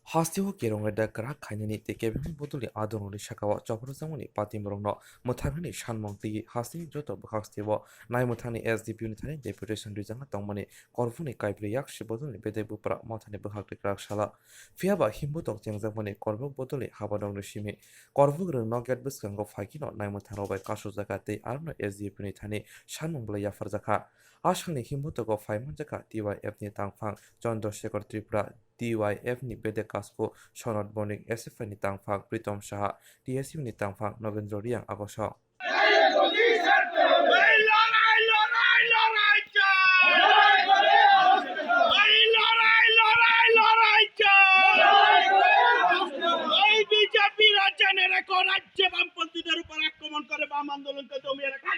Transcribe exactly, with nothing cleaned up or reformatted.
Hasteo kerong reda kwrak khainani tei kebengma bodolni adongrokni sakao chopropjakmani patimrokno mwthangnani sanmung twi hasteni joto bwkhak steo naimwthangni S D P ni thani deputation rijakna tongmani Korbukni Kaibrwi yaksi bodolni bedek bupra mothani bwkhak twi kwrak sala. Phiyaba himbotok chengjakmani Korbuk bodolni habanokni simi Korbuk rwngno gate bwskango phaikheno naimwthangrok bai kasujaka tei arono S D P ni thani sanmung belai yapharjakha. A salni himbotogo phai manjakha T Y F ni tangphang Chandra Shekhar Tripura, T Y F ni bedek kasku Sonod Bonik, S F I ni tangphang Pritom Saha, T S U ni tangphang Nogendra Reang agosok. এই লড়াই, লড়াই, লড়াই চাই। এই লড়াই, লড়াই, লড়াই চাই। এই বিজেপি রাজ্যে নেড়ে রাজ্যে বামপন্থীদের উপর আক্রমণ করে বাম আন্দোলনকে দমিয়ে রাখা।